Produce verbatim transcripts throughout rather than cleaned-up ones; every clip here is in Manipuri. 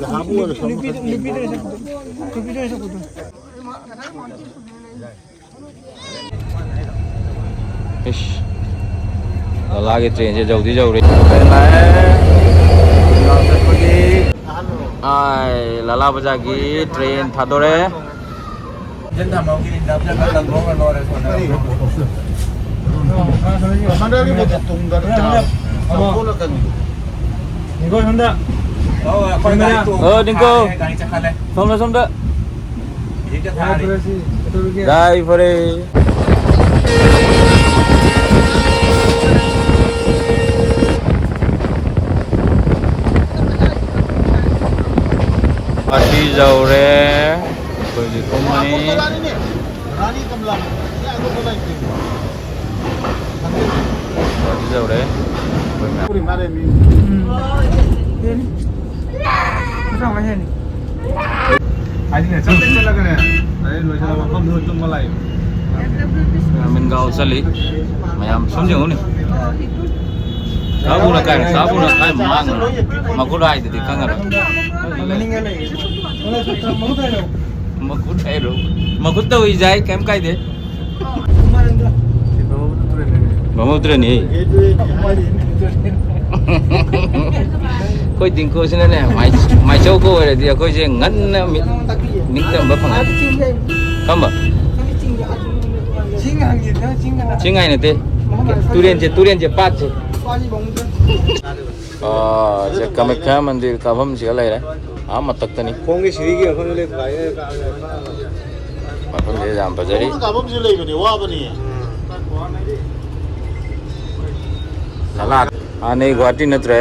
ꯅꯍꯥꯕꯨ ꯑꯣꯏꯔꯁꯨ ꯅꯨꯄꯤꯗ, ꯅꯨꯄꯤꯗ ꯑꯣꯏꯔꯁꯨ ꯄꯨꯊꯣꯛ-, ꯅꯨꯄꯤꯗ ꯑꯣꯏꯔꯁꯨ ꯄꯨꯊꯣꯛ꯫ ꯏꯁ꯫ ꯂꯂꯥꯒꯤ ꯇ꯭ꯔꯦꯟꯁꯦ ꯌꯧꯗꯤ ꯌꯧꯔꯦ꯫ ꯇ꯭ꯔꯦꯟ ꯂꯥꯛꯑꯦ꯫ ꯂꯂꯥ ꯆꯠꯄꯒꯤ꯫ ꯑꯥꯏ, ꯂꯂꯥ ꯕꯖꯥꯔꯒꯤ ꯇ꯭ꯔꯦꯟ ꯊꯥꯗꯣꯔꯦ꯫ ꯃꯗꯨꯒꯤ ꯃꯇꯨꯡꯗ ꯆꯥꯎꯊꯣꯛꯂꯛꯀꯅꯤ꯫ ꯑꯣ, ꯑꯩꯈꯣꯏ ꯒꯥꯔꯤ ꯇꯣꯡ-, ꯑꯣ, ꯅꯤꯡꯀꯣ꯫ ꯒꯥꯔꯤ ꯆꯠꯈꯠꯂꯦ꯫ ꯁꯣꯝꯗ, ꯁꯣꯝꯗ꯫ ꯍꯧꯖꯤꯛꯇ ꯊꯥꯔꯤ꯫ ꯌꯥꯏꯐꯔꯦ꯫ ꯒꯨꯍꯥꯇꯤ ꯌꯧꯔꯦ꯫ ꯑꯩꯈꯣꯏ ꯍꯧꯖꯤꯛ ꯀꯨꯝꯃꯅꯤ꯫ ꯒꯨꯍꯥꯇꯤ ꯌꯧꯔꯦ꯫ ꯑꯩꯈꯣꯏ ꯃꯌꯥꯝ꯫ ꯎꯝ꯫ ꯌꯦꯅꯤ꯫ ꯃꯁꯥ ꯃꯁꯥꯅꯤ꯫ ꯍꯥꯏꯗꯤꯅꯦ, ꯆꯠꯂ ꯆꯠꯂꯒꯅꯦ, ꯑꯗꯩ ꯂꯣꯏꯁꯤꯜꯂ ꯃꯐꯝꯗꯨꯗ ꯇꯨꯝꯕ ꯂꯥꯛꯏ꯫ ꯔꯥꯃꯟ ꯒꯥꯎ ꯆꯠꯂꯤ꯫ ꯃꯌꯥꯝ ꯁꯨꯝ ꯌꯦꯡꯉꯨꯅꯦ꯫ ꯁꯥꯕꯨꯅ ꯀꯥꯏ, ꯁꯥꯕꯨꯅ ꯀꯥꯏ ꯃꯥꯡꯉꯣ꯫ ꯃꯈꯨꯠ ꯍꯥꯏꯗꯨꯗꯤ ꯈꯪꯉꯔꯣꯏ꯫ ꯃꯅꯤꯡꯗ ꯂꯩ꯫ ꯃꯈꯨꯠ ꯍꯥꯏꯔꯣ꯫ ꯃꯈꯨꯠ ꯇꯧꯏ ꯌꯥꯏ, ꯀꯩꯝ ꯀꯥꯏꯗꯦ꯫ ꯕ꯭ꯔꯍ꯭ꯃꯄꯨꯇ꯭ꯔꯅꯤ꯫ ꯑꯩꯈꯣꯏ ꯗꯤꯡꯀꯨꯁꯤꯅꯅꯦ, ꯃꯥꯏ-, ꯃꯥꯏꯆꯧꯒ ꯑꯣꯏꯔꯗꯤ ꯑꯩꯈꯣꯏꯁꯦ ꯉꯟꯅ ꯃꯤ-, ꯅꯤꯡꯇꯝꯕ ꯐꯪꯉꯦ꯫ ꯀꯝꯕ? ꯆꯤꯡ ꯍꯥꯏ ꯅꯠꯇꯦ꯫ ꯇꯨꯔꯦꯟꯁꯦ, ꯇꯨꯔꯦꯟꯁꯦ, ꯄꯥꯠꯁꯦ꯫ ꯑꯥ, ꯁꯦ ꯀꯥꯃꯈ꯭ꯌꯥ ꯃꯟꯗꯤꯔ ꯀꯥꯐꯝꯁꯤꯒ ꯂꯩꯔꯦ꯫ ꯑꯥ ꯃꯊꯛꯇꯅꯤ꯫ ꯈꯣꯡꯒꯤ ꯁꯤꯔꯤꯒꯤ ꯃꯐꯝꯗ ꯂꯦꯞꯄ ꯌꯥꯏ꯫ ꯃꯐꯝꯁꯦ ꯌꯥꯝ ꯐꯖꯔꯤ꯫ ꯈꯣꯡꯅ ꯀꯥꯐꯝꯁꯨ ꯂꯩꯕꯅꯦ, ꯋꯥꯕꯅꯦ꯫ ꯅꯂꯥ꯫ ꯍꯥꯟꯅꯩ ꯒꯨꯍꯥꯇꯤ ꯅꯠꯇ꯭ꯔꯦ꯫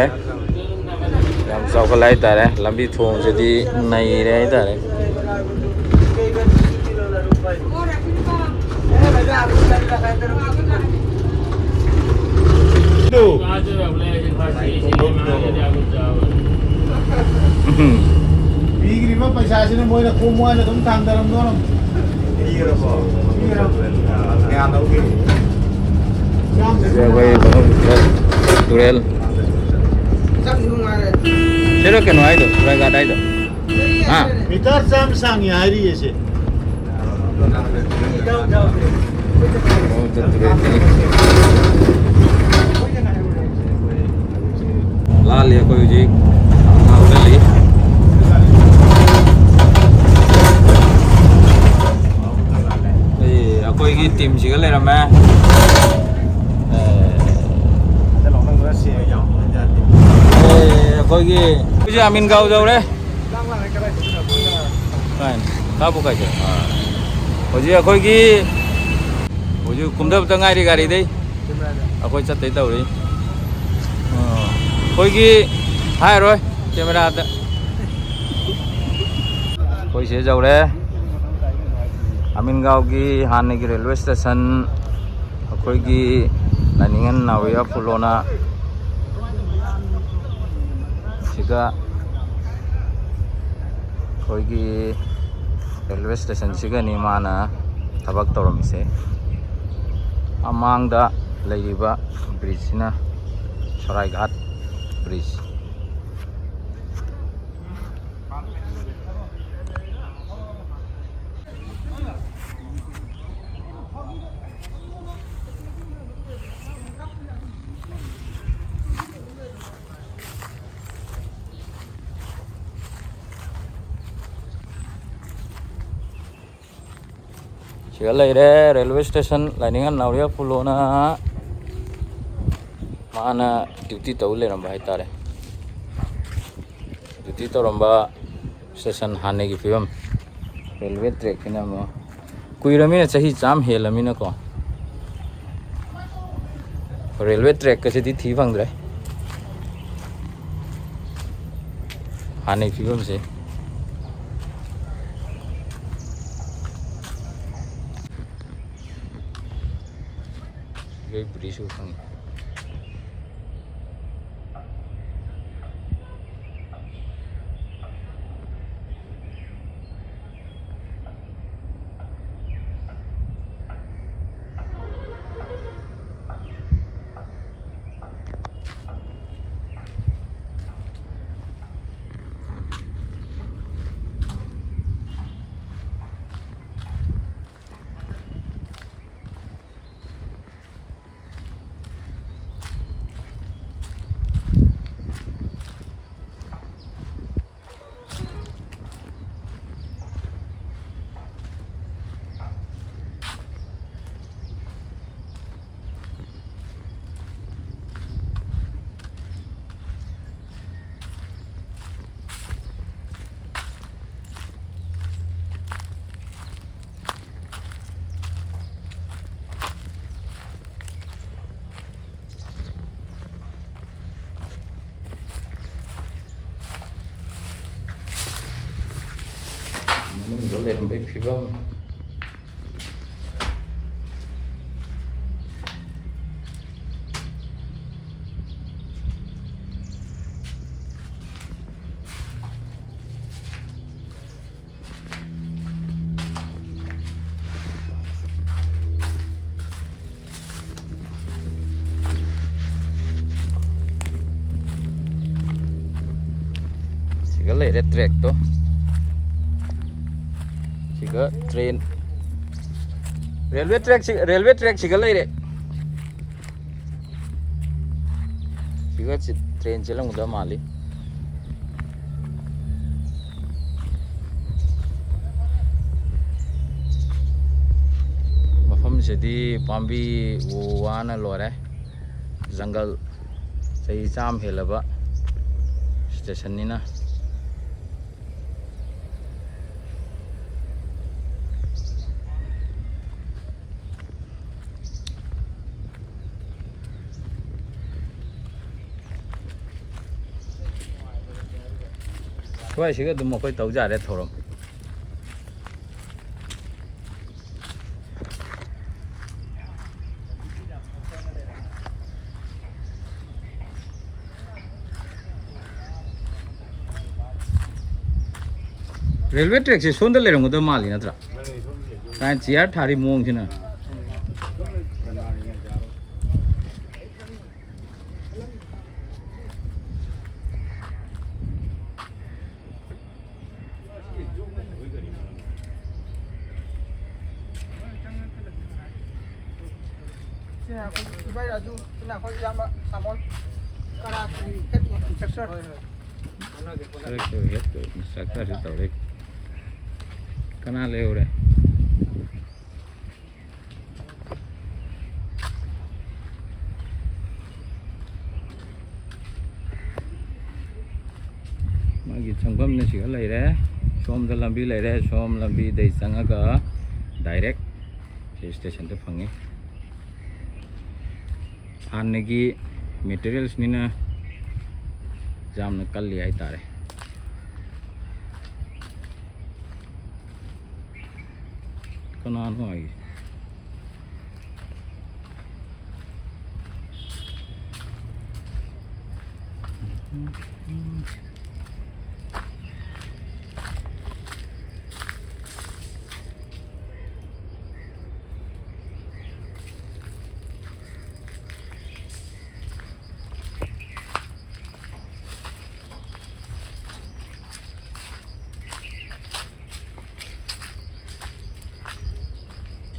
ꯌꯥꯝ ꯆꯥꯎꯈꯠꯂꯦ ꯍꯥꯏꯇꯥꯔꯦ꯫ ꯂꯝꯕꯤ ꯊꯣꯡꯁꯤꯗꯤ ꯅꯩꯔꯦ ꯍꯥꯏꯇꯥꯔꯦ꯫ ꯄꯤꯈ꯭ꯔꯤꯕ ꯄꯩꯁꯥꯁꯤꯅ ꯃꯣꯏꯅ ꯈꯣꯝꯃꯨ ꯍꯥꯏꯅ ꯑꯗꯨꯝ ꯊꯥꯡꯊꯔꯝꯗꯣꯔꯝ꯫ ꯄꯤꯈ꯭ꯔꯕꯣ? ꯄꯤꯈ꯭ꯔꯕꯣ? ꯀꯌꯥ ꯂꯧꯒꯦ? ꯁꯤꯗ ꯑꯩꯈꯣꯏ ꯕ꯭ꯔꯍ꯭ꯃꯄꯨꯇ꯭ꯔ ꯇꯨꯔꯦꯜ꯫ ꯆꯞ ꯅꯨꯡꯉꯥꯏꯔꯦ꯫ ꯁꯤ ꯀꯩꯅꯣ ꯍꯥꯏꯗꯣ, ꯁꯨꯔꯥꯏꯒꯥꯠ ꯍꯥꯏꯗꯣ? ꯍꯥ? ꯃꯤꯇꯔ ꯆꯥꯝꯃ ꯁꯥꯡꯉꯤ ꯍꯥꯏꯔꯤꯌꯦ ꯁꯦ꯫ ꯂꯥꯜꯂꯤ ꯑꯩꯈꯣꯏ ꯍꯧꯖꯤꯛ ꯉꯥꯎ ꯆꯠꯂꯤ꯫ ꯑꯩ, ꯑꯩꯈꯣꯏꯒꯤ ꯇꯤꯝꯁꯤꯒ ꯂꯩꯔꯝꯃꯦ꯫ ꯑꯦ, ꯑꯦ, ꯑꯩꯈꯣꯏꯒꯤ ꯍꯧꯖꯤꯛ ꯑꯃꯤꯟ ꯒꯥꯎ ꯌꯧꯔꯦ꯫ ꯀꯥꯏꯅ? ꯀꯥꯕꯨ ꯀꯥꯏꯗ? ꯑꯥ꯫ ꯍꯧꯖꯤꯛ ꯑꯩꯈꯣꯏꯒꯤ, ꯍꯧꯖꯤꯛ ꯀꯨꯝꯊꯕꯇ ꯉꯥꯏꯔꯤ ꯒꯥꯔꯤꯗꯩ꯫ ꯑꯩꯈꯣꯏ ꯆꯠꯇꯩ ꯇꯧꯔꯤ꯫ ꯑꯥ꯫ ꯑꯩꯈꯣꯏꯒꯤ ꯍꯥꯏꯔꯣꯏ ꯀꯦꯃꯦꯔꯥꯗ꯫ ꯑꯩꯈꯣꯏ ꯁꯤꯗ ꯌꯧꯔꯦ꯫ ꯑꯃꯤꯟꯒꯥꯎꯒꯤ ꯍꯥꯟꯅꯒꯤ ꯔꯦꯜꯋꯦ ꯁ꯭ꯇꯦꯁꯟ, ꯑꯩꯈꯣꯏꯒꯤ ꯂꯥꯏꯅꯤꯡꯉꯟ ꯅꯥꯎꯔꯤꯌꯥ ꯐꯨꯂꯣꯅ ꯁꯤꯒ ꯑꯩꯈꯣꯏꯒꯤ ꯔꯦꯜꯋꯦ ꯁ꯭ꯇꯦꯁꯟꯁꯤꯒꯅꯤ ꯃꯥꯅ ꯊꯕꯛ ꯇꯧꯔꯝꯃꯤꯁꯦ꯫ ꯃꯃꯥꯡꯗ ꯂꯩꯔꯤꯕ ꯕ꯭ꯔꯤꯖꯁꯤꯅ ꯁꯣꯔꯥꯏꯒꯥꯠ ꯕ꯭ꯔꯤꯖ꯫ ꯁꯤꯗ ꯂꯩꯔꯦ ꯔꯦꯜꯋꯦ ꯁ꯭ꯇꯦꯁꯟ, ꯂꯥꯏꯅꯤꯡꯉꯟ ꯅꯥꯎꯔꯤꯌꯥ ꯐꯨꯂꯣꯅ ꯃꯥꯅ ꯗ꯭ꯌꯨꯇꯤ ꯇꯧ ꯂꯩꯔꯝꯕ ꯍꯥꯏꯇꯥꯔꯦ꯫ ꯗ꯭ꯌꯨꯇꯤ ꯇꯧꯔꯝꯕ ꯁ꯭ꯇꯦꯁꯟ ꯍꯥꯟꯅꯒꯤ ꯐꯤꯕꯝ꯫ ꯔꯦꯜꯋꯦ ꯇ꯭ꯔꯦꯛꯁꯤꯅ ꯑꯃꯨꯛ ꯀꯨꯏꯔꯃꯤꯅ, ꯆꯍꯤ ꯆꯥꯝ ꯍꯦꯜꯂꯃꯤꯅꯀꯣ, ꯔꯦꯜꯋꯦ ꯇ꯭ꯔꯦꯛꯀꯁꯤꯗꯤ ꯊꯤ ꯐꯪꯗ꯭ꯔꯦ꯫ ꯍꯥꯟꯅꯩ ꯐꯤꯕꯝꯁꯦ꯫ ꯁꯤꯒꯩ ꯕ꯭ꯔꯤꯖꯁꯨ ꯐꯪꯉꯤ꯫ ꯃꯅꯨꯡꯗ ꯂꯩꯔꯝꯕꯒꯤ ꯐꯤꯕꯝ꯫ ꯁꯤꯒ ꯂꯩꯔꯦ trackꯇꯣ꯫ ꯁꯤꯒ train, railway track ꯁꯤ, railway track ꯁꯤꯒ ꯂꯩꯔꯦ꯫ ꯁꯤꯒ ꯆꯤ-, train ꯆꯦꯜꯂꯝꯒꯗꯕ ꯃꯥꯜꯂꯤ꯫ ꯃꯐꯝꯁꯤꯗꯤ ꯄꯥꯝꯕꯤ ꯎ ꯋꯥꯅ ꯂꯣꯏꯔꯦ꯫ ꯖꯪꯒꯜ, ꯆꯍꯤ ꯆꯥꯝꯃ ꯍꯦꯜꯂꯕ stationꯅꯤꯅ꯫ ꯁ꯭ꯋꯥꯏꯁꯤꯒ ꯑꯗꯨꯝ ꯑꯩꯈꯣꯏ ꯇꯧꯖꯥꯔꯦ ꯊꯧꯔꯝ꯫ Railway trackꯁꯦ ꯁꯣꯝꯗ ꯂꯩꯔꯝꯒꯗꯕ ꯃꯥꯜꯂꯤ ꯅꯠꯇ꯭ꯔꯥ? ꯀꯥꯏ chair ꯊꯥꯔꯤ ꯃꯑꯣꯡꯁꯤꯅ꯫ ꯁꯤꯅ ꯑꯩꯈꯣꯏ ꯏꯕꯥꯏ ꯔꯥꯖꯨ, ꯁꯤꯅ ꯑꯩꯈꯣꯏ ꯏꯌꯥꯝꯕ ꯁꯥꯃꯣꯟ, ꯀꯔꯥꯇꯤ head instructor꯫ Instructor, head instructorꯁꯨ ꯇꯧꯔꯦ꯫ ꯀꯅꯥ ꯂꯩꯍꯧꯔꯦ? ꯃꯥꯒꯤ ꯆꯪꯐꯝꯅ ꯁꯤꯒ ꯂꯩꯔꯦ꯫ ꯁꯣꯝꯗ ꯂꯝꯕꯤ ꯂꯩꯔꯦ꯫ ꯁꯣꯝ ꯂꯝꯕꯤꯗꯩ ꯆꯪꯉꯒ direct ꯁꯤ stationꯗ ꯐꯪꯉꯤ꯫ ꯍꯥꯟꯅꯒꯤ materialsꯅꯤꯅ ꯌꯥꯝꯅ ꯀꯜꯂꯤ ꯍꯥꯏꯇꯥꯔꯦ꯫ ꯀꯅꯥꯅꯣ ꯍꯥꯏꯁꯦ?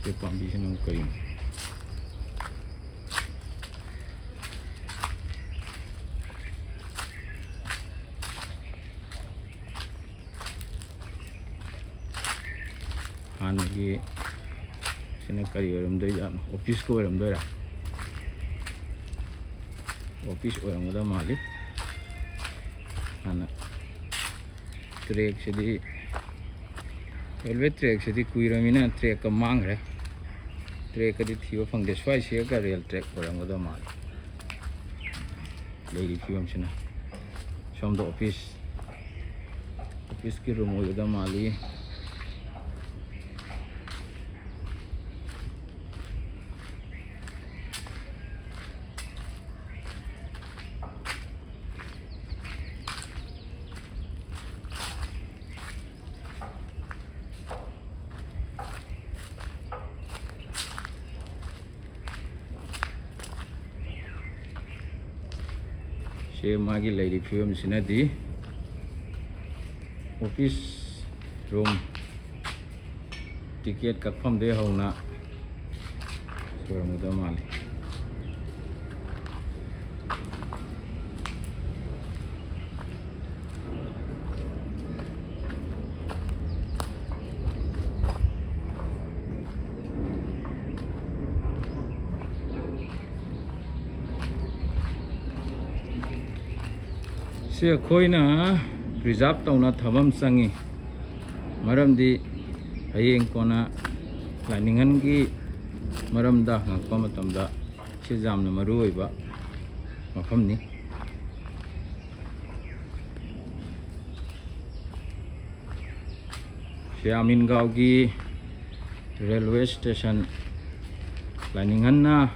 ꯁꯤ ꯄꯥꯝꯕꯤꯁꯤꯅ ꯑꯃꯨꯛ ꯀꯔꯤꯅꯣ? ꯍꯥꯟꯅꯒꯤ ꯁꯤꯅ ꯀꯔꯤ ꯑꯣꯏꯔꯝꯗꯣꯏꯖꯥꯠꯅꯣ? ꯑꯣꯐꯤꯁꯀ ꯑꯣꯏꯔꯝꯗꯣꯏꯔꯥ? ꯑꯣꯐꯤꯁ ꯑꯣꯏꯔꯝꯒꯗꯕ ꯃꯥꯜꯂꯤ꯫ ꯍꯥꯟꯅ ꯇ꯭ꯔꯦꯛꯁꯤꯗꯤ, ꯔꯦꯜꯋꯦ ꯇ꯭ꯔꯦꯛꯁꯤꯗꯤ ꯀꯨꯏꯔꯃꯤꯅ ꯇ꯭ꯔꯦꯛꯀ ꯃꯥꯡꯈ꯭ꯔꯦ꯫ ꯇ꯭ꯔꯦꯛꯀꯗꯤ ꯊꯤꯕ ꯐꯪꯗꯦ꯫ ꯁ꯭ꯋꯥꯏꯁꯤꯒ ꯔꯦꯜ ꯇ꯭ꯔꯦꯛ ꯑꯣꯏꯔꯝꯒꯗꯕ ꯃꯥꯜꯂꯤ꯫ ꯂꯩꯔꯤ ꯐꯤꯕꯝꯁꯤꯅ꯫ ꯁꯣꯝꯗ ꯑꯣꯐꯤꯁ, ꯑꯣꯐꯤꯁꯀꯤ ꯔꯨꯝ ꯑꯣꯏꯒꯗꯕ ꯃꯥꯜꯂꯤ꯫ ꯁꯤ ꯃꯥꯒꯤ ꯂꯩꯔꯤꯕ ꯐꯤꯕꯝꯁꯤꯅꯗꯤ ꯑꯣꯐꯤꯁ ꯔꯨꯝ, ꯇꯤꯀꯦꯠ ꯀꯛꯐꯝꯗꯒꯤ ꯍꯧꯅ ꯁꯣꯏꯔꯝꯒꯗꯕ ꯃꯥꯜꯂꯤ꯫ ꯁꯤ ꯑꯩꯈꯣꯏꯅ ꯄ꯭ꯔꯤꯖꯥꯕ ꯇꯧꯅ ꯊꯝꯕ ꯑꯃ ꯆꯪꯉꯤ꯫ ꯃꯔꯝꯗꯤ ꯍꯌꯦꯡ ꯀꯣꯟꯅ ꯂꯥꯏꯅꯤꯡꯍꯟꯒꯤ ꯃꯔꯝꯗ ꯍꯪꯉꯛꯄ ꯃꯇꯝꯗ ꯁꯤ ꯌꯥꯝꯅ ꯃꯔꯨ ꯑꯣꯏꯕ ꯃꯐꯝꯅꯤ꯫ ꯁꯤꯌꯥꯃꯤꯟꯒꯥꯎꯒꯤ Railway station, ꯂꯥꯏꯅꯤꯡꯍꯟꯅ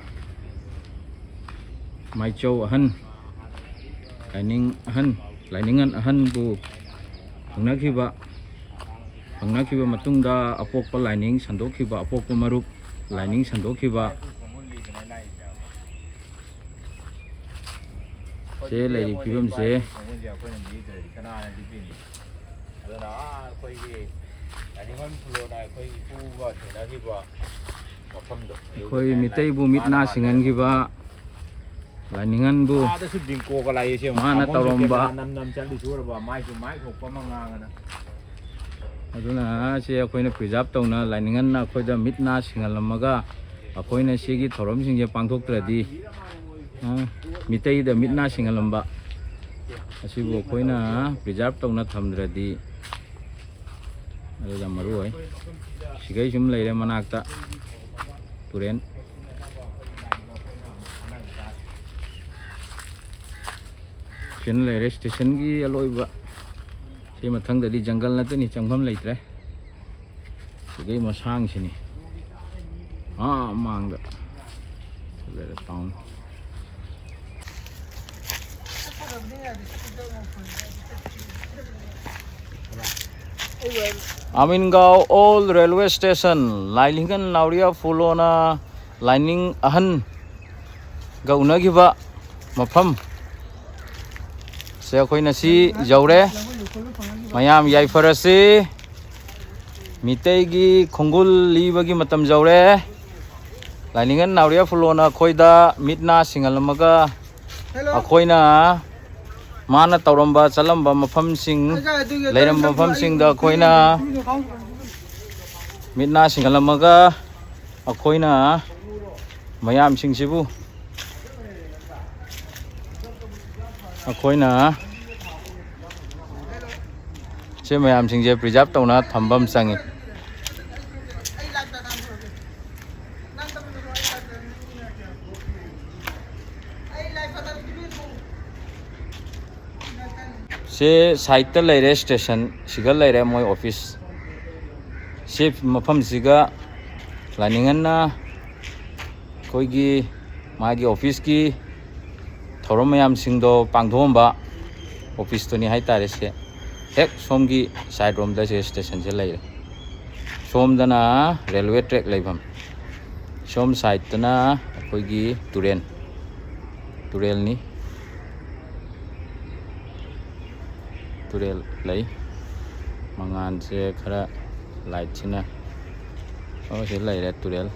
ꯃꯥꯏꯆꯧ ꯑꯍꯟ, ꯂꯥꯏꯅꯤꯡ ꯑꯍꯟ, ꯂꯥꯏꯅꯤꯡꯍꯟ ꯑꯍꯟꯕꯨ ꯐꯪꯅꯈꯤꯕ, ꯐꯪꯅꯈꯤꯕ ꯃꯇꯨꯡꯗ ꯑꯄꯣꯛꯄ ꯂꯥꯏꯅꯤꯡ ꯁꯟꯗꯣꯛꯈꯤꯕ, ꯑꯄꯣꯛꯄ ꯃꯔꯨꯞ ꯂꯥꯏꯅꯤꯡ ꯁꯟꯗꯣꯛꯈꯤꯕ꯫ ꯁꯦ ꯂꯩꯔꯤꯕ ꯐꯤꯕꯝꯁꯦ꯫ ꯑꯗꯨꯅ ꯑꯥ ꯑꯩꯈꯣꯏꯒꯤ ꯑꯅꯤꯃꯛ ꯐꯨꯂꯣꯅ ꯑꯩꯈꯣꯏ ꯏꯄꯨꯒ ꯊꯦꯡꯅꯈꯤꯕ ꯃꯐꯝꯗꯣ꯫ ꯑꯩꯈꯣꯏ ꯃꯤꯇꯩꯕꯨ ꯃꯤꯠ ꯅꯥ ꯁꯤꯡꯍꯟꯈꯤꯕ ꯂꯥꯏꯅꯤꯡꯍꯟꯕꯨ ꯑꯥꯗꯁꯨ ꯗꯤꯡꯀꯣꯒ ꯂꯥꯛꯏꯁꯦ꯫ ꯃꯥꯅ ꯇꯧꯔꯝꯕ ꯀꯦꯃꯦꯔꯥ ꯅꯝ ꯅꯝ ꯆꯠꯂꯤ ꯁꯨꯔꯕ ꯃꯥꯏꯁꯨ ꯃꯥꯏ ꯊꯣꯛꯄ ꯑꯃ ꯉꯥꯡꯉꯅ꯫ ꯑꯗꯨꯅ ꯁꯤ ꯑꯩꯈꯣꯏꯅ preserve ꯇꯧꯅ ꯂꯥꯏꯅꯤꯡꯍꯟꯅ ꯑꯩꯈꯣꯏꯗ ꯃꯤꯠ ꯅꯥ ꯁꯤꯡꯍꯜꯂꯝꯃꯒ ꯑꯩꯈꯣꯏꯅ ꯁꯤꯒꯤ ꯊꯧꯔꯝꯁꯤꯡꯁꯦ ꯄꯥꯡꯊꯣꯛꯇ꯭ꯔꯗꯤ, ꯑ, ꯃꯤꯇꯩꯗ ꯃꯤꯠ ꯅꯥ ꯁꯤꯡꯍꯜꯂꯝꯕ ꯑꯁꯤꯕꯨ ꯑꯩꯈꯣꯏꯅ preserve ꯇꯧꯅ ꯊꯝꯗ꯭ꯔꯗꯤ, ꯑꯗꯨ ꯌꯥꯝ ꯃꯔꯨ ꯑꯣꯏ꯫ ꯁꯤꯈꯩ ꯁꯨꯝ ꯂꯩꯔꯦ ꯃꯅꯥꯛꯇ ꯇꯨꯔꯦꯟ꯫ ꯁꯤꯅ ꯂꯩꯔꯦ stationꯒꯤ ꯑꯂꯣꯏꯕ꯫ ꯁꯤ ꯃꯊꯪꯗꯗꯤ ꯖꯪꯒꯜ ꯅꯠꯇꯅꯤ, ꯆꯪꯐꯝ ꯂꯩꯇ꯭ꯔꯦ꯫ ꯁꯤꯗꯩ ꯃꯁꯥꯡꯁꯤꯅꯤ꯫ ꯑꯥ ꯃꯥꯡꯗ ꯂꯩꯔꯦ town꯫ ꯑꯃꯤꯟꯒꯥꯎ old railway station, ꯂꯥꯏꯅꯤꯡꯍꯟ ꯅꯥꯎꯔꯤꯌꯥ ꯐꯨꯂꯣꯅ ꯂꯥꯏꯅꯤꯡ ꯑꯍꯟꯒ ꯎꯅꯈꯤꯕ ꯃꯐꯝ꯫ ꯁꯦ ꯑꯩꯈꯣꯏꯅ ꯁꯤ ꯌꯧꯔꯦ꯫ ꯃꯌꯥꯝ ꯌꯥꯏꯐꯔꯁꯤ꯫ ꯃꯤꯇꯩꯒꯤ ꯈꯣꯡꯒꯨꯜ ꯂꯤꯕꯒꯤ ꯃꯇꯝ ꯌꯧꯔꯦ꯫ ꯂꯥꯏꯅꯤꯡꯍꯟ ꯅꯥꯎꯔꯤꯌꯥ ꯐꯨꯂꯣꯅ ꯑꯩꯈꯣꯏꯗ ꯃꯤꯠ ꯅꯥ ꯁꯤꯡꯍꯜꯂꯝꯃꯒ ꯑꯩꯈꯣꯏꯅ ꯃꯥꯅ ꯇꯧꯔꯝꯕ ꯆꯠꯂꯝꯕ ꯃꯐꯝꯁꯤꯡ, ꯂꯩꯔꯝꯕ ꯃꯐꯝꯁꯤꯡꯗ ꯑꯩꯈꯣꯏꯅ ꯃꯤꯠ ꯅꯥ ꯁꯤꯡꯍꯜꯂꯝꯃꯒ ꯑꯩꯈꯣꯏꯅ ꯃꯌꯥꯝꯁꯤꯡꯁꯤꯕꯨ ꯑꯩꯈꯣꯏꯅ ꯁꯤ ꯃꯌꯥꯝꯁꯤꯡꯁꯦ preserve ꯇꯧꯅ ꯊꯝꯕ ꯑꯃ ꯆꯪꯉꯤ꯫ ꯁꯤ sideꯇ ꯂꯩꯔꯦ station, ꯁꯤꯒ ꯂꯩꯔꯦ ꯃꯣꯏ office꯫ ꯁꯤ ꯃꯐꯝꯁꯤꯒ ꯂꯥꯏꯅꯤꯡꯉꯟꯅ ꯑꯩꯈꯣꯏꯒꯤ ꯃꯥꯒꯤ ꯑꯣꯐꯤꯁꯀꯤ ꯊꯧꯔꯝ ꯃꯌꯥꯝꯁꯤꯡꯗꯣ ꯄꯥꯡꯊꯣꯛꯑꯝꯕ ꯑꯣꯐꯤꯁꯇꯨꯅꯤ ꯍꯥꯏꯇꯥꯔꯦ꯫ ꯁꯦ ꯍꯦꯛ ꯁꯣꯝꯒꯤ ꯁꯥꯏꯠ ꯔꯣꯝꯗ ꯁꯦ ꯁ꯭ꯇꯦꯁꯟꯁꯦ ꯂꯩꯔꯦ꯫ ꯁꯣꯝꯗꯅ ꯔꯦꯜꯋꯦ ꯇ꯭ꯔꯦꯛ ꯂꯩꯐꯝ, ꯁꯣꯝ ꯁꯥꯏꯠꯇꯅ ꯑꯩꯈꯣꯏꯒꯤ ꯇꯨꯔꯦꯜ, ꯇꯨꯔꯦꯜꯅꯤ꯫ ꯇꯨꯔꯦꯜ ꯂꯩ꯫ ꯃꯉꯥꯜꯁꯦ ꯈꯔ, ꯂꯥꯏꯠꯁꯤꯅ, ꯑꯣ, ꯁꯤ ꯂꯩꯔꯦ ꯇꯨꯔꯦꯜ꯫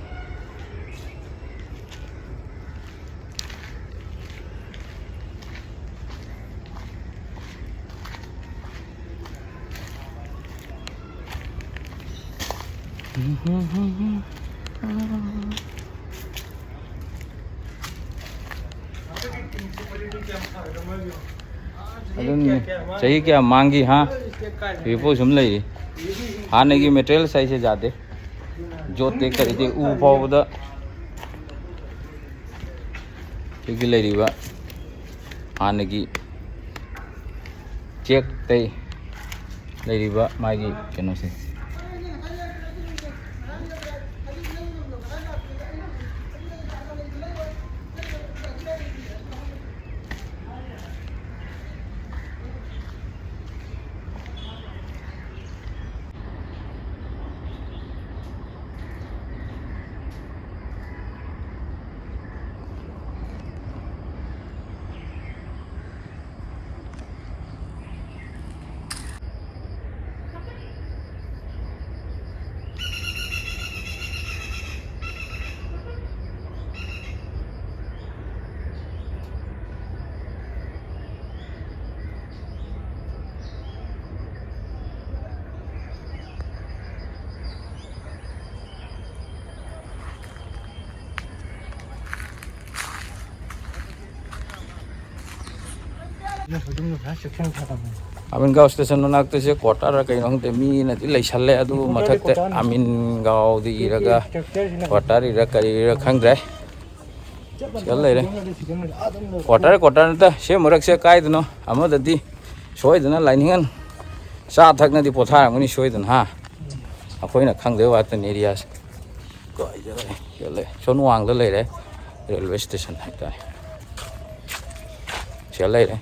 ꯑꯗꯨꯝ ꯆꯍꯤ ꯀꯌꯥ ꯃꯥꯡꯈꯤ, ꯍꯥ? ꯍꯧꯖꯤꯛꯐꯥꯎ ꯁꯨꯝ ꯂꯩꯔꯤ꯫ ꯍꯥꯟꯅꯒꯤ ꯃꯦꯇꯔꯤꯌꯦꯜ ꯁꯥꯏꯖꯁꯦ ꯌꯥꯗꯦ꯫ ꯌꯣꯠꯇꯦ, ꯀꯔꯤꯗꯦ, ꯎ ꯐꯥꯎꯕꯗ ꯁꯤꯒꯤ ꯂꯩꯔꯤꯕ ꯍꯥꯟꯅꯒꯤ ꯆꯦꯛꯇꯩ ꯂꯩꯔꯤꯕ ꯃꯥꯒꯤ ꯀꯩꯅꯣꯁꯦ꯫ ꯑꯃꯤꯟꯒꯥꯎ ꯁ꯭ꯇꯦꯁꯟ ꯃꯅꯥꯛꯇꯁꯦ ꯀ꯭ꯋꯥꯇꯔ ꯀꯩꯅꯣ ꯈꯪꯗꯦ, ꯃꯤꯅꯗꯤ ꯂꯩꯁꯜꯂꯦ, ꯑꯗꯨ ꯃꯊꯛꯇ ꯑꯃꯤꯟꯒꯥꯎꯗꯤ ꯏꯔꯒ ꯀ꯭ꯋꯥꯇꯔ ꯏꯔ ꯀꯔꯤ ꯏꯔ ꯈꯪꯗ꯭ꯔꯦ꯫ ꯁꯤꯗ ꯂꯩꯔꯦ꯫ ꯀ꯭ꯋꯥꯇꯔ, ꯀ꯭ꯋꯥꯇꯔ ꯅꯠꯇ, ꯁꯤ ꯃꯔꯛꯁꯦ ꯀꯥꯏꯗꯅꯣ ꯑꯃꯗꯗꯤ ꯁꯣꯏꯗꯅ ꯂꯥꯏꯅꯤꯡꯉꯟ ꯆꯥ ꯊꯛꯅꯗꯤ ꯄꯣꯊꯥꯔꯝꯒꯅꯤ ꯁꯣꯏꯗꯅ, ꯍꯥ? ꯑꯩꯈꯣꯏꯅ ꯈꯪꯗꯕ ꯋꯥꯇꯅꯤ ꯑꯦꯔꯤꯌꯥꯁꯦ꯫ ꯑꯗꯨꯋꯥꯏꯗ ꯂꯩ, ꯁꯤꯗ ꯂꯩ꯫ ꯁꯣꯝ ꯋꯥꯡꯗ ꯂꯩꯔꯦ, ꯔꯦꯜꯋꯦ ꯁ꯭ꯇꯦꯁꯟ ꯍꯥꯏꯇꯥꯔꯦ꯫ ꯁꯤꯗ ꯂꯩꯔꯦ꯫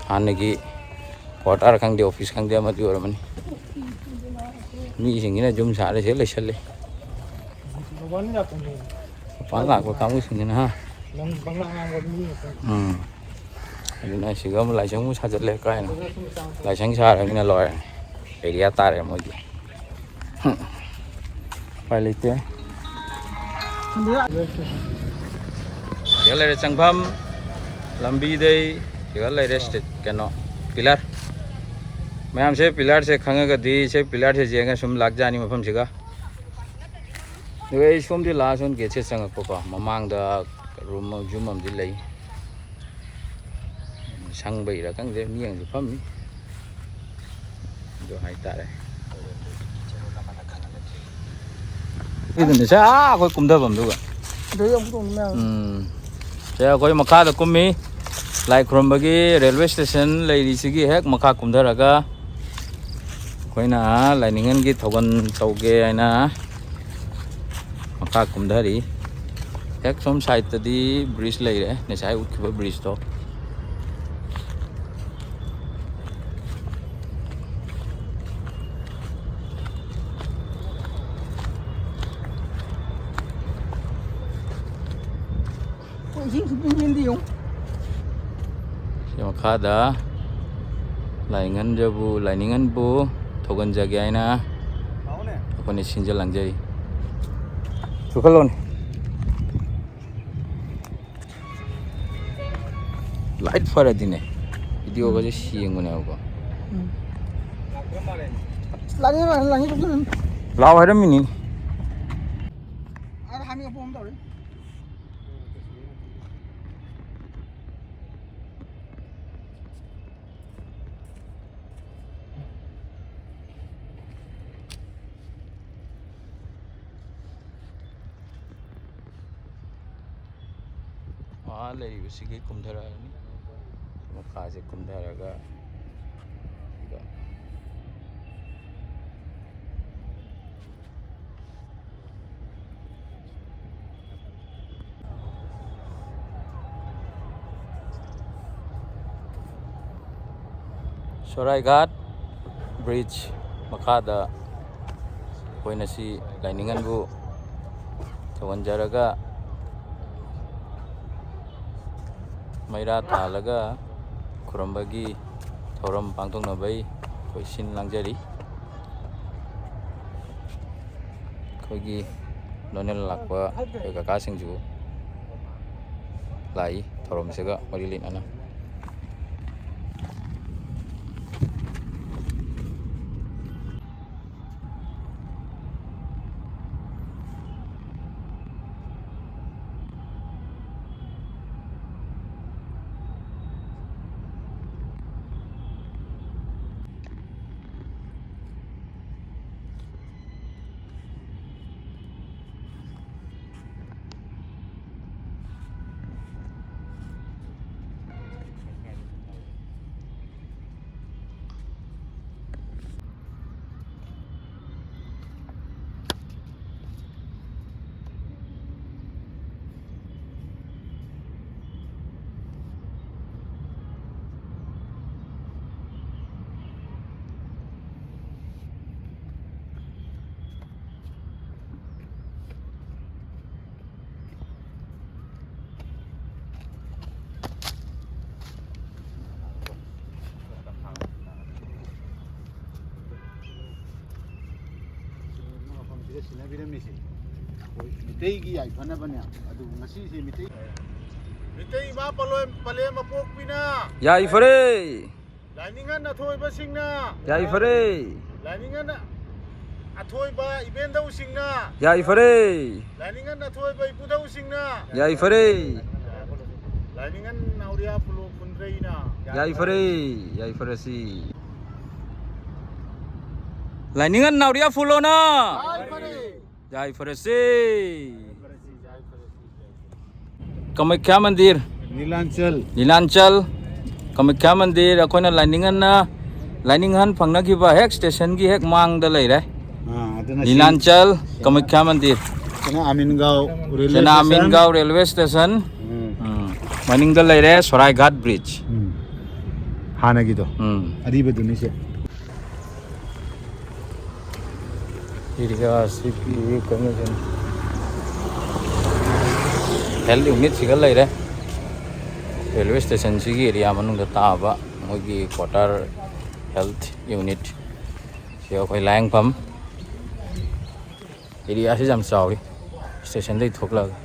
ꯍꯥꯟꯅꯒꯤ ꯀ꯭ꯋꯥꯇꯔ ꯈꯪꯗꯦ, ꯑꯣꯐꯤꯁ ꯈꯪꯗꯦ, ꯑꯃꯗꯤ ꯑꯣꯏꯔꯝꯃꯅꯤ꯫ ꯃꯤꯁꯤꯡꯁꯤꯅ ꯌꯨꯝ ꯁꯥꯔ ꯁꯤꯗ ꯂꯩꯁꯜꯂꯤ꯫ ꯃꯄꯥꯟ ꯂꯥꯛꯄ ꯀꯥꯡꯕꯨꯁꯤꯡꯁꯤꯅ, ꯍꯥ? ꯎꯝ꯫ ꯑꯗꯨꯅ ꯁꯤꯒ ꯑꯃꯨꯛ ꯂꯥꯏꯁꯪ ꯑꯃꯨꯛ ꯁꯥꯖꯠꯂꯦ ꯀꯥꯏꯅ꯫ ꯂꯥꯏꯁꯪ ꯁꯥꯔꯕꯅꯤꯅ ꯂꯣꯏꯔꯦ꯫ ꯑꯦꯔꯤꯌꯥ ꯇꯥꯔꯦ ꯃꯣꯏꯗꯤ꯫ ꯎꯄꯥꯏ ꯂꯩꯇꯦ꯫ ꯁꯤꯗ ꯂꯩꯔꯦ ꯆꯪꯐꯝ ꯂꯝꯕꯤꯗꯩ, ꯁꯤꯗ ꯂꯩꯔꯦ ꯁ꯭ꯇꯦ-, ꯀꯩꯅꯣ, ꯄꯤꯂꯔ꯫ ꯃꯌꯥꯝꯁꯦ ꯄꯤꯂꯔꯁꯦ ꯈꯪꯉꯒꯗꯤ, ꯁꯦ ꯄꯤꯂꯔꯁꯦ ꯌꯦꯡꯉ ꯁꯨꯝ ꯂꯥꯛꯆꯅꯤ ꯃꯐꯝꯁꯤꯒ꯫ ꯑꯗꯨꯒ ꯑꯩ ꯁꯣꯝꯗꯤ ꯂꯥꯛꯑ ꯁꯣꯝ ꯒꯦꯠꯁꯦ ꯆꯪꯉꯛꯄꯀꯣ, ꯃꯃꯥꯡꯗ ꯔꯨꯝ, ꯌꯨꯝ ꯑꯃꯗꯤ ꯂꯩ꯫ ꯁꯪꯕꯩꯔꯥ ꯈꯪꯗꯦ, ꯃꯤ ꯑꯃꯁꯨ ꯐꯝꯃꯤ꯫ ꯑꯗꯨ ꯍꯥꯏꯇꯥꯔꯦ꯫ ꯁꯤꯗꯅꯦ, ꯁꯦ, ꯑꯥ, ꯑꯩꯈꯣꯏ ꯀꯨꯝꯊꯐꯝꯗꯨꯒ꯫ ꯑꯗꯩ ꯑꯃꯨꯛ ꯇꯣꯡꯉꯤ ꯃꯌꯥꯝ꯫ ꯎꯝ꯫ ꯁꯦ, ꯑꯩꯈꯣꯏ ꯃꯈꯥꯗ ꯀꯨꯝꯃꯤ꯫ ꯂꯥꯏ ꯈꯨꯔꯨꯝꯕꯒꯤ ꯔꯦꯜꯋꯦ ꯁ꯭ꯇꯦꯁꯟ ꯂꯩꯔꯤꯁꯤꯒꯤ ꯍꯦꯛ ꯃꯈꯥ ꯀꯨꯝꯊꯔꯒ ꯑꯩꯈꯣꯏꯅ ꯂꯥꯏꯅꯤꯡꯉꯟꯒꯤ ꯊꯧꯒꯜ ꯇꯧꯒꯦ ꯍꯥꯏꯅ ꯃꯈꯥ ꯀꯨꯝꯊꯔꯤ꯫ ꯍꯦꯛ ꯁꯣꯝ ꯁꯥꯏꯠꯇꯗꯤ ꯕ꯭ꯔꯤꯖ ꯂꯩꯔꯦ, ꯉꯁꯥꯏ ꯎꯠꯈꯤꯕ ꯕ꯭ꯔꯤꯖꯇꯣ꯫ ꯍꯣꯏ, ꯏꯁꯤꯡ ꯁꯨꯡꯆꯦꯟ ꯆꯦꯟꯗꯦ ꯌꯦꯡꯉꯨ꯫ ꯁꯤ ꯃꯈꯥꯗ ꯂꯥꯏꯅꯤꯡꯍꯟꯖꯕꯨ, ꯂꯥꯏꯅꯤꯡꯍꯟꯕꯨ ꯊꯧꯒꯟꯖꯒꯦ ꯍꯥꯏꯅ ꯑꯩꯈꯣꯏꯅ ꯁꯤꯟꯖ ꯂꯥꯡꯖꯔꯤ꯫ ꯊꯨꯀꯜꯂꯣꯅꯦ꯫ ꯂꯥꯏꯠ ꯐꯔꯗꯤꯅꯦ, ꯚꯤꯗꯤꯑꯣꯒꯁꯦ ꯁꯦꯡꯕꯅꯦꯕꯀꯣ꯫ ꯎꯝ꯫ ꯂꯥꯛꯅꯤ, ꯂꯥꯛꯅꯤ, ꯂꯥꯛꯅꯤ, ꯂꯥꯛꯅꯤ꯫ ꯂꯥꯛꯑꯣ ꯍꯥꯏꯔꯝꯃꯤꯅꯤ꯫ ꯑꯥꯗ ꯍꯥꯃꯤ ꯑꯄꯣꯝ ꯑꯃ ꯇꯧꯔꯤ꯫ ꯑꯥ ꯂꯩꯔꯤꯕꯁꯤꯒꯤ ꯀꯨꯝꯊꯔꯛꯑꯅꯤ꯫ ꯃꯈꯥꯁꯦ ꯀꯨꯝꯊꯔꯒ ꯑꯗꯨꯒ ꯁꯣꯔꯥꯏꯒꯥꯠ ꯕ꯭ꯔꯤꯖ ꯃꯈꯥꯗ ꯑꯩꯈꯣꯏꯅ ꯁꯤ ꯂꯥꯏꯅꯤꯡꯉꯟꯕꯨ ꯊꯧꯒꯟꯖꯔꯒ ꯃꯩꯔꯥ ꯊꯥꯜꯂꯒ ꯈꯨꯔꯨꯝꯕꯒꯤ ꯊꯧꯔꯝ ꯄꯥꯡꯊꯣꯛꯅꯕꯩ ꯑꯩꯈꯣꯏ ꯁꯤꯟ ꯂꯥꯡꯖꯔꯤ꯫ ꯑꯩꯈꯣꯏꯒꯤ ꯂꯣꯅꯦꯜ ꯂꯥꯛꯄ ꯑꯩꯈꯣꯏ ꯀꯀꯥꯁꯤꯡꯁꯨ ꯂꯥꯛꯏ ꯊꯧꯔꯝꯁꯤꯒ ꯃꯔꯤ ꯂꯩꯅꯅ꯫ ꯃꯐꯝꯁꯤꯗ ꯁꯤꯟꯅꯕꯤꯔꯝꯃꯤꯁꯦ ꯑꯩꯈꯣꯏ ꯃꯤꯇꯩꯒꯤ ꯌꯥꯏꯐꯅꯕꯅꯦ꯫ ꯑꯗꯨꯕꯨ ꯉꯁꯤꯁꯦ ꯃꯤꯇꯩ ꯃꯤꯇꯩ ꯏꯃꯥ ꯄꯂꯣꯏ-, ꯄꯂꯦꯝ ꯑꯄꯣꯛꯄꯤꯅ ꯌꯥꯏꯐꯔꯦ꯫ ꯂꯥꯏꯅꯤꯡꯉꯟ ꯑꯊꯣꯏꯕꯁꯤꯡꯅ ꯌꯥꯏꯐꯔꯦ꯫ ꯂꯥꯏꯅꯤꯡꯉꯟ ꯑꯊꯣꯏꯕ ꯏꯕꯦꯟꯗꯧꯁꯤꯡꯅ ꯌꯥꯏꯐꯔꯦ꯫ ꯂꯥꯏꯅꯤꯡꯉꯟ ꯑꯊꯣꯏꯕ ꯏꯄꯨꯗꯧꯁꯤꯡꯅ ꯌꯥꯏꯐꯔꯦ꯫ ꯂꯥꯏꯅꯤꯡꯉꯟ ꯅꯥꯎꯔꯤꯌꯥ ꯐꯨꯂꯣ ꯐꯨꯟꯗ꯭ꯔꯩꯅ ꯌꯥꯏꯐꯔꯦ꯫ ꯌꯥꯏꯐꯔꯁꯤ꯫ ꯂꯥꯏꯅꯤꯡꯉꯟ ꯅꯥꯎꯔꯤꯌꯥ ꯐꯨꯂꯣꯅ ꯌꯥꯏꯐꯔꯦ꯫ ꯌꯥꯏꯐꯔꯁꯤ꯫ ꯀꯃꯈ꯭ꯌꯥ ꯃꯟꯗꯤꯔ꯫ ꯅꯤꯂꯥꯟꯆꯜ꯫ ꯅꯤꯂꯥꯟꯆꯜ ꯀꯃꯈ꯭ꯌꯥ ꯃꯟꯗꯤꯔ꯫ ꯑꯩꯈꯣꯏꯅ ꯂꯥꯏꯅꯤꯡꯉꯟꯅ, ꯂꯥꯏꯅꯤꯡꯍꯟ ꯐꯪꯅꯈꯤꯕ ꯍꯦꯛ ꯁ꯭ꯇꯦꯁꯟꯒꯤ ꯍꯦꯛ ꯃꯥꯡꯗ ꯂꯩꯔꯦ꯫ ꯑꯥ, ꯑꯗꯨꯅ ꯁꯤ ꯅꯤꯂꯥꯟꯆꯜ ꯀꯃꯈ꯭ꯌꯥ ꯃꯟꯗꯤꯔ꯫ ꯁꯤꯅ ꯑꯃꯤꯟꯒꯥꯎ ꯔꯦꯜꯋꯦ ꯁꯤꯅ ꯁ꯭ꯇꯦꯁꯟ꯫ Amingaon railway station. ꯎꯝ꯫ ꯎꯝ꯫ ꯃꯅꯤꯡꯗ ꯂꯩꯔꯦ ꯁꯣꯔꯥꯏꯒꯥꯠ ꯕ꯭ꯔꯤꯖ꯫ ꯎꯝ꯫ ꯍꯥꯟꯅꯒꯤꯗꯣ꯫ ꯎꯝ꯫ ꯑꯔꯤꯕꯗꯨꯅꯤꯁꯦ꯫ ꯑꯦꯔꯤꯌꯥꯁꯤꯒꯤ ꯀꯩꯅꯣꯁꯦ, ꯍꯦꯜꯠ ꯌꯨꯅꯤꯠꯁꯤꯒ ꯂꯩꯔꯦ꯫ ꯔꯦꯜꯋꯦ ꯁ꯭ꯇꯦꯁꯟꯁꯤꯒꯤ ꯑꯦꯔꯤꯌꯥ ꯃꯅꯨꯡꯗ ꯇꯥꯕ ꯃꯣꯏꯒꯤ ꯀ꯭ꯋꯥꯇꯔ ꯍꯦꯜꯠ ꯌꯨꯅꯤꯠ꯫ ꯁꯤ ꯑꯩꯈꯣꯏ ꯂꯥꯌꯦꯡꯐꯝ꯫ ꯑꯦꯔꯤꯌꯥꯁꯤ ꯌꯥꯝ ꯆꯥꯎꯏ, ꯁ꯭ꯇꯦꯁꯟꯗꯒꯤ ꯊꯣꯛꯂꯛꯑꯒ꯫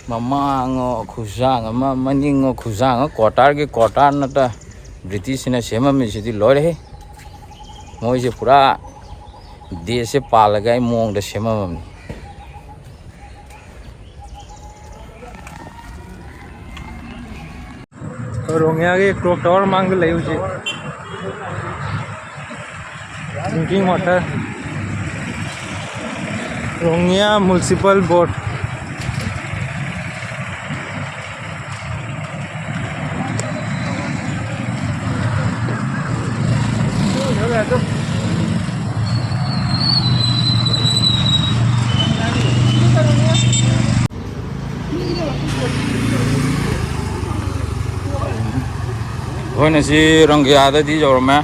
ꯃꯃꯥꯡꯉꯣ ꯈꯨꯁꯥꯡ ꯑꯃ, ꯃꯅꯤꯡꯉꯣ ꯈꯨꯁꯥꯡ ꯑꯃ, ꯀ꯭ꯋꯥꯇꯔꯒꯤ ꯀ꯭ꯋꯥꯇꯔ ꯅꯠꯇ ꯕ꯭ꯔꯤꯇꯤꯁꯁꯤꯅ ꯁꯦꯝꯃꯝꯃꯤꯁꯤꯗꯤ ꯂꯣꯏꯔꯦꯍꯦ꯫ ꯃꯣꯏꯁꯦ ꯄꯨꯔꯥ ꯗꯦꯁꯁꯦ ꯄꯥꯜꯂꯒ ꯑꯩ ꯃꯑꯣꯡꯗ ꯁꯦꯝꯃꯝꯃꯕꯅꯤ꯫ ꯔꯣꯡꯉꯤꯌꯥꯒꯤ ꯀ꯭ꯂꯣꯛ ꯇꯋꯥꯔ ꯃꯥꯡꯗ ꯂꯩ ꯍꯧꯖꯤꯛ꯫ ꯗ꯭ꯔꯤꯡꯀꯤꯡ ꯋꯥꯇꯔ, ꯔꯣꯡꯉꯤꯌꯥ ꯃ꯭ꯌꯨꯅꯤꯁꯤꯄꯥꯜ ꯕꯣꯔꯗ꯫ ꯑꯩꯈꯣꯏꯅ ꯁꯤ ꯔꯪꯒꯤꯌꯥꯗꯗꯤ ꯌꯧꯔꯝꯃꯦ,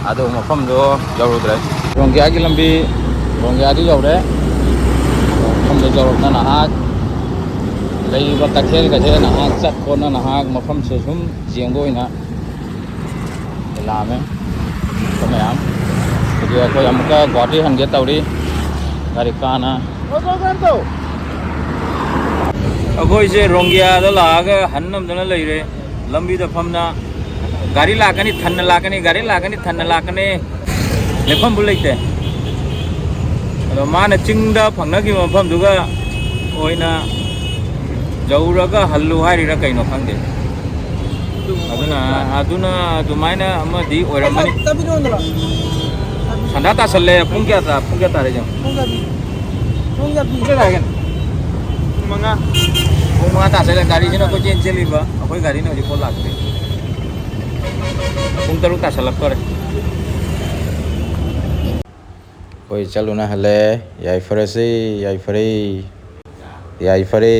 ꯑꯗꯨ ꯃꯐꯝꯗꯣ ꯌꯧꯔꯨꯗ꯭ꯔꯦ꯫ ꯔꯪꯒꯤꯌꯥꯒꯤ ꯂꯝꯕꯤ, ꯔꯪꯒꯤꯌꯥꯗꯤ ꯌꯧꯔꯦ꯫ ꯃꯐꯝꯗꯣ ꯌꯧꯔꯛꯅ ꯅꯍꯥꯛ ꯂꯩꯔꯤꯕ ꯀꯩꯊꯦꯜꯒꯁꯦ ꯅꯍꯥꯛ ꯆꯠ ꯈꯣꯠꯅ ꯅꯍꯥꯛ ꯃꯐꯝꯁꯦ ꯁꯨꯝ ꯌꯦꯡꯕ ꯑꯣꯏꯅ ꯂꯥꯛꯑꯝꯃꯦ꯫ ꯑꯩꯈꯣꯏ ꯃꯌꯥꯝ꯫ ꯍꯧꯖꯤꯛ ꯑꯩꯈꯣꯏ ꯑꯃꯨꯛꯀ ꯒꯨꯋꯥꯍꯥꯇꯤ ꯍꯟꯒꯦ ꯇꯧꯔꯤ꯫ ꯒꯥꯔꯤ ꯀꯥꯅ꯫ ꯑꯩꯈꯣꯏꯁꯦ ꯔꯣꯡꯒꯤꯌꯥꯗ ꯂꯥꯛꯑꯒ ꯍꯟ ꯉꯝꯗꯅ ꯂꯩꯔꯦ꯫ ꯂꯝꯕꯤꯗ ꯐꯝꯅ ꯒꯥꯔꯤ ꯂꯥꯛꯀꯅꯤ, ꯊꯟꯅ ꯂꯥꯛꯀꯅꯤ, ꯒꯥꯔꯤ ꯂꯥꯛꯀꯅꯤ, ꯊꯟꯅ ꯂꯥꯛꯀꯅꯤ꯫ ꯂꯦꯞꯐꯝꯕꯨ ꯂꯩꯇꯦ꯫ ꯑꯗꯣ ꯃꯥꯅ ꯆꯤꯡꯗ ꯐꯪꯅꯈꯤꯕ ꯃꯐꯝꯗꯨꯒ ꯑꯣꯏꯅ ꯌꯧꯔꯒ ꯍꯜꯂꯨ ꯍꯥꯏꯔꯤꯔꯥ ꯀꯩꯅꯣ ꯈꯪꯗꯦ꯫ ꯑꯗꯨꯅ, ꯑꯗꯨꯅ ꯑꯗꯨꯃꯥꯏꯅ ꯑꯃꯗꯤ ꯑꯣꯏꯔꯝꯃꯅꯤ꯫ ꯁꯟꯗꯥ ꯇꯥꯁꯜꯂꯦ꯫ ꯄꯨꯡ ꯀꯌꯥ ꯇꯥ-, ꯄꯨꯡ ꯀꯌꯥ ꯇꯥꯔꯦ ꯌꯦꯡꯉꯣ? ꯄꯨꯡ ꯀꯌꯥ ꯄꯤ? ꯄꯨꯡ ꯀꯌꯥ ꯄꯤ? ꯄꯨꯡ ꯀꯌꯥ ꯇꯥꯔꯒꯦ? ꯄꯨꯡ ꯃꯉꯥ꯫ ꯄꯨꯡ ꯃꯉꯥ ꯇꯥꯁꯜꯂꯦ꯫ ꯒꯥꯔꯤꯁꯤꯅ ꯀꯣꯏꯆꯦꯟ ꯆꯦꯜꯂꯤꯕ꯫ ꯑꯩꯈꯣꯏ ꯒꯥꯔꯤꯅ ꯍꯧꯖꯤꯛꯐꯥꯎ ꯂꯥꯛꯇ꯭ꯔꯤ꯫ ꯄꯨꯡ ꯇꯔꯨꯛ ꯇꯥꯁꯜꯂꯛꯇꯣꯔꯦ꯫ ꯑꯩꯈꯣꯏ ꯆꯠꯂꯨꯅ ꯍꯜꯂꯦ꯫ ꯌꯥꯏꯐꯔꯁꯦ, ꯌꯥꯏꯐꯔꯦ, ꯌꯥꯏꯐꯔꯦ꯫